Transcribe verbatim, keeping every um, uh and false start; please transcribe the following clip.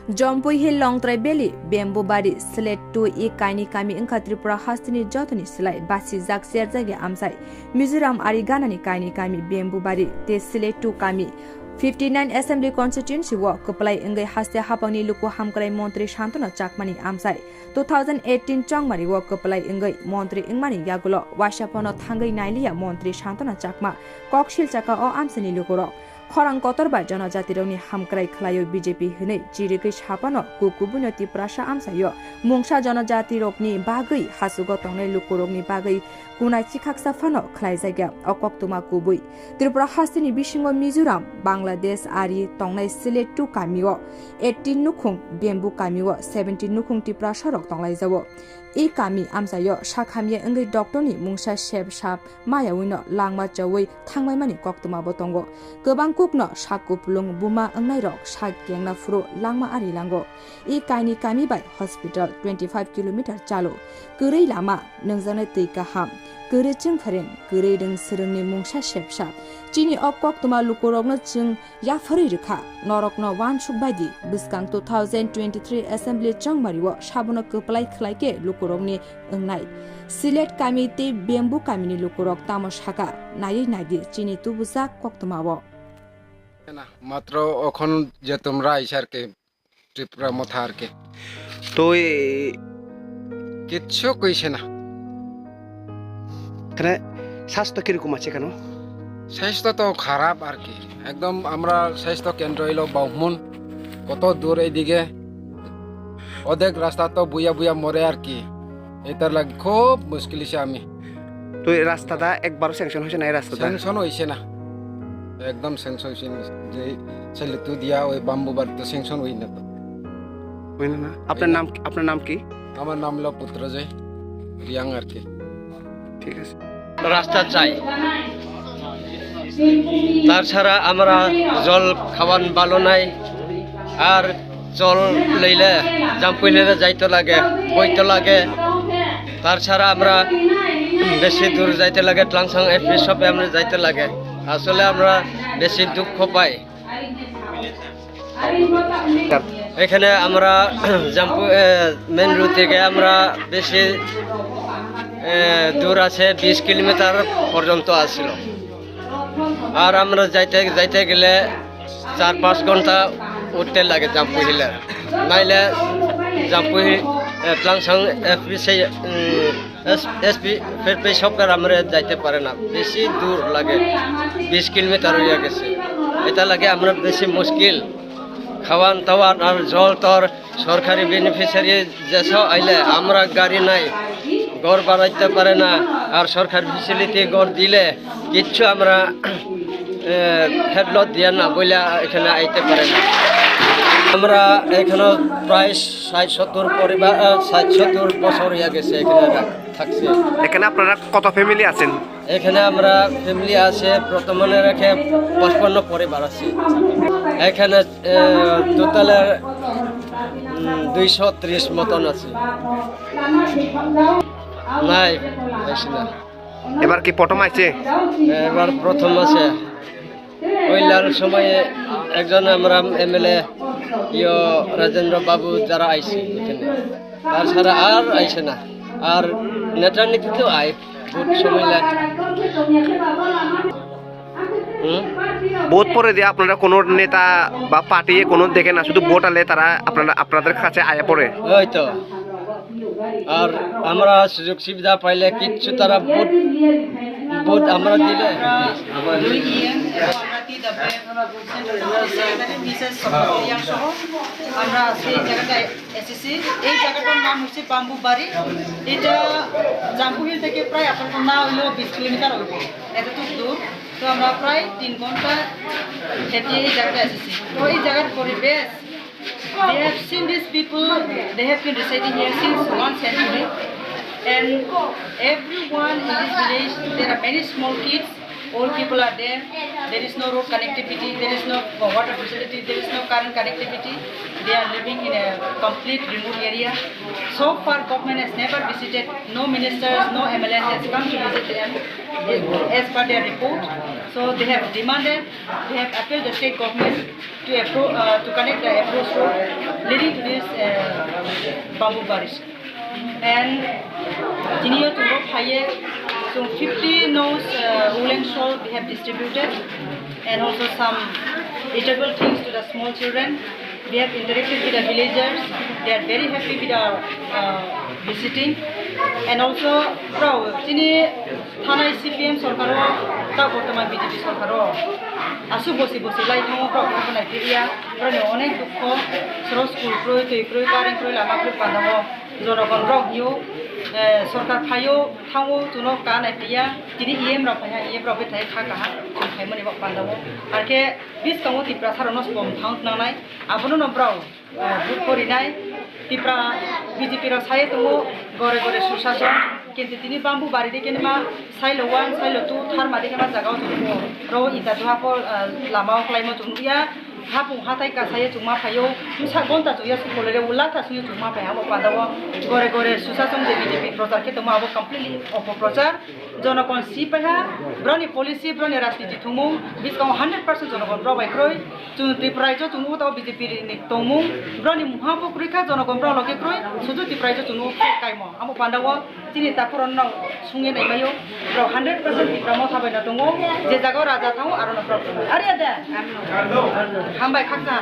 Jompui Hill, Longtrai Valley, Bamboo Bari, Sylhet two E kaini kami wngkha Tripura hasteni jotoni slai basijak cherjakya amchai. Mizoram ari ganani kaini kami Bamboo Bari tei Sylhet two kami fifty nine Assembly Constituency o kwplai wngwi haste haphangni luku hamkrai montri Santana Chakmani amchai. Two thousand eighteen chongmari o kwplai wngwi montri wngmani yagulo waisa phano thangwi nailiya montri Santana Chakma. Koksil chaka o amchaini lukurok. Khorang kotor bai jonojatirokni hamkrai khlaio B J P hwnwi chirigwi saphano kuk kubuino Tiprasa amchaio mungsa jonojatirokni bagwi hachugo tongnai lukurokni bagwi kunai chikhaksa phano khlaijakya o koktwma kubui. Tripura hasteni bisingo Mizoram, Bangladesh ari tongnai Sylhet two kamio eighteen nukhung, Bamboo kamio seventeen nukhung Tiprasarok tonglaijao. E kami amchaio sak hamya wngwi doctorni mungsa sep sap mayawino langma chaui thangbaimani koktwmabo tongo. Kwbang kukno sak kupulung buma wngnairok sak kengna phuru langma ari lango. E kaini kami bai hospital twenty five kilometer chalo. Kwrwi lama, nungjaknai twi kaham, kwrwi chwngkhareng, kwrwi rwng swrwngni mungsa sepsa. Chini o koktwma lukurokno chwng yapharwi rwkha. Norokno uansuk baidi bwskang two thousand twenty three Assembly chongmario sabono kwplai khlaikhe lukurokni wngnai. Sylhet kami tei Bamboo kamini lukurok tamo sakha, naiwi naidi chini tubujak koktwmao. Matro okhon je tumra aisa ar ki, Tripura motha ar ki. Toi কিচ্ছু কইছে না। এখানে স্বাস্থ্য কিরকম আছে কেন? স্বাস্থ্য তো খারাপ আর কি, একদম আমরা স্বাস্থ্য কেন্দ্র হইলো বাউমন, কত দূর এইদিকে, অর্ধেক রাস্তা তো বুয়া বুয়া মরে আর কি। এটার লাগি খুব মুশকিল হইছে আমি। তো এই রাস্তাটা একবারও স্যাংশন হয়েছে না এই রাস্তাটা? স্যাংশন হইছে না, একদম স্যাংশন হইছে না। যে ছেলে তুই দিয়া ওই বাম্বু বাড়িতে স্যাংশন হই না তো। হই না, না। আপনার নাম, আপনার নাম কি? আমার নাম হলো পুত্রজয় রিয়াং আর কি। ঠিক আছে। রাস্তা চাই, তাছাড়া আমরা জল খাওয়ান ভালো নাই, আর জল লইলে জাম্পুই লইলে যাইতে লাগে, বইতে লাগে। তাছাড়া আমরা বেশি দূর যাইতে লাগে, ট্লাংসাং এফপি শপে আমরা যাইতে লাগে। আসলে আমরা বেশি দুঃখ পাই। এখানে আমরা জাম্পু, এ, মেইন রোড থেকে আমরা বেশি, এ, দূর আছে, বিশ কিলোমিটার পর্যন্ত আছিল। আর আমরা যাইতে, যাইতে গেলে চার পাঁচ ঘন্টা উঠতে লাগে জাম্পু হিলে। নাইলে জাম্পু হি-, এ, ট্লাংসাং এফপি সে, উম, এস-, এসপি ফেরপে সবকার আমরা যাইতে পারে না, বেশি দূর লাগে, বিশ কিলোমিটার হইয়া গেছে। এটা লাগে আমরা বেশি মুশকিল। খাওয়ান টাওয়ান আর জল তর সরকারি বেনিফিশিয়ারি যেসব আইলে আমরা গাড়ি নাই, ঘর বানাইতে পারে না, আর সরকার ফেসিলিটি ঘর দিলে কিচ্ছু আমরা, এ, হেডলট দিয়া না বইলে এখানে আইতে পারে না। আমরা এখানে প্রায় ষাট সত্তর পরিবার, আহ, ষাট সত্তর বছর হইয়া গেছে এখানে থাকছি। এখানে আপনারা কত ফ্যামিলি আছেন? এখানে আমরা ফ্যামিলি আছে, বর্তমানে রেখে পঁচপান্ন পরিবার আছে। এখানে, আহ, টোটালের, উম, দুইশো ত্রিশ মতন আছে। নাই, বেশি না। এবার কি প্রথম আইছে? এবার প্রথম আছে। ওই লাল সময়ে একজন আমরা এমএলএ ইয়ো রাজেন্দ্র বাবু যারা আইছে এখানে, তার ছাড়া আর আইছে না। আর নেতা নেতৃত্ব আয়, ভোট সময় লাগে। হুম? ভোট পরে দিয়ে আপনারা কোনো নেতা বা পার্টি কোনো দেখে না, শুধু ভোট আলে তারা আপনারা, আপনাদের কাছে আয়া পড়ে। ওই তো। আর আমরা সুযোগ সুবিধা পাইলে কিচ্ছু তারা ভোট, ভোট আমরা দিলে। দুই ইয়ে, আমরা T W M central secretary Mrs Sofia সহ আমরা আজকে এই জায়গাটায় এসেছি। এই জায়গাটার নাম হচ্ছে বাম্বু বাড়ি। এটা জাম্বু হিল থেকে প্রায় আপনার না হইলেও বিশ কিলোমিটার হবে, এতটুকু দূর। তো আমরা প্রায় তিন ঘন্টা হেঁটে এই জায়গাটা এসেছি। তো এই জায়গার পরিবেশ, they have seen these people, they have been residing here since one century. And everyone in this village, there are many small kids. Old people are there. There is no road connectivity. There is no water facility. There is no current connectivity. They are living in a complete remote area. So far, government has never visited. No ministers, no M L As has come to visit them, as per their report. So they have demanded, they have appealed the state government to appro-, uh, to connect the approach road leading to this, uh, bamboo baris. And tini o chwng o phaiye, chwng fifty nos, uh, woolen shawl we have distributed, and also some eatable things to the small children. We have interacted with the villagers. They are very happy with our, uh, visiting. And also, bro, tini thanai C P M sorkar o, ta bortoman B J P sorkar o, aswk bosi bosi lai thango, bro, khe nai phiya, bro ni onek dukho, soro school kroi, twi kroi, current kroi, lama kroi, panda o. Jonogon rok hio, eh, sorkar phaio thango, chuno ka nai phiya, tini E M rok phaiha, E M rok bethai kha kaha, chwng phaimani bo panda o. Arkhe biskango Tiprasa rokno spom thang nangnai, abono no bro, eh, dukho rinai, Tipra B J P rok saye tongo, gore gore susason, kintu tini bamboo bari de kenma, sailo one, sailo two, tharma de kenma jaga o tongo, ro ita duha po, eh, lama o klaimo chwng nukya. Hapung hatai kasaiyo chwngma phaio, bwsa gonta chwngya sukole re, ulatha sungya chwngma phai, abo panda o gore gore susa chwng je B J P prochar khe tongma, abo completely opoprochar. Jonokon si paiha, broni policy, broni rajniti thumung, biskango hundred percent jonokon bro bai kroi. Chwng Tripura raijo chwng nugo tabo B J P ni tongmung, broni mungha bo kroi kha, jonokon bro loge kroi, sudu Tripura raijo chwng nugo kaimo, abo panda o. Chini takhorok no sungwi naimaio, borok hundred percent Tipra Motha bai no tongo, je jaga o raja thango aro no borok tongo. Ari ade? Hambai khaksa.